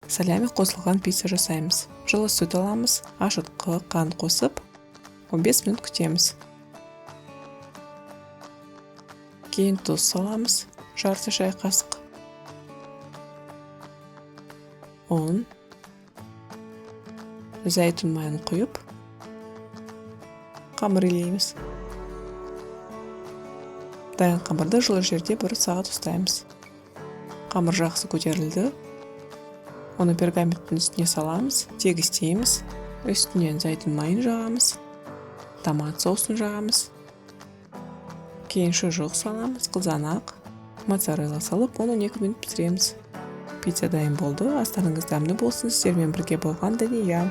Салями қосылған пицца жасаймыз. Жылы сүт аламыз, ашытқы, қант қосып, 15 минут күтеміз. Кейін тұз саламыз, жарты шай қасық. Ұн, зәйтүн майын құйып, қамыр илейміз. Дайын қамырды жылы жерде бір сағат ұстаймыз. Қамыр жақсы көтерілді. Оны пергаменттің үстіне саламыз, тегістейміз, үстінен зәйтүн майын жағамыз, томат соусын жағамыз. Кейін шұжық саламыз, қызанақ, моцарелла салып, 10-12 минут пісіреміз. Пицца дайын болды. Астарыңыз дәмді болсын. Сіздермен бірге болған Дания.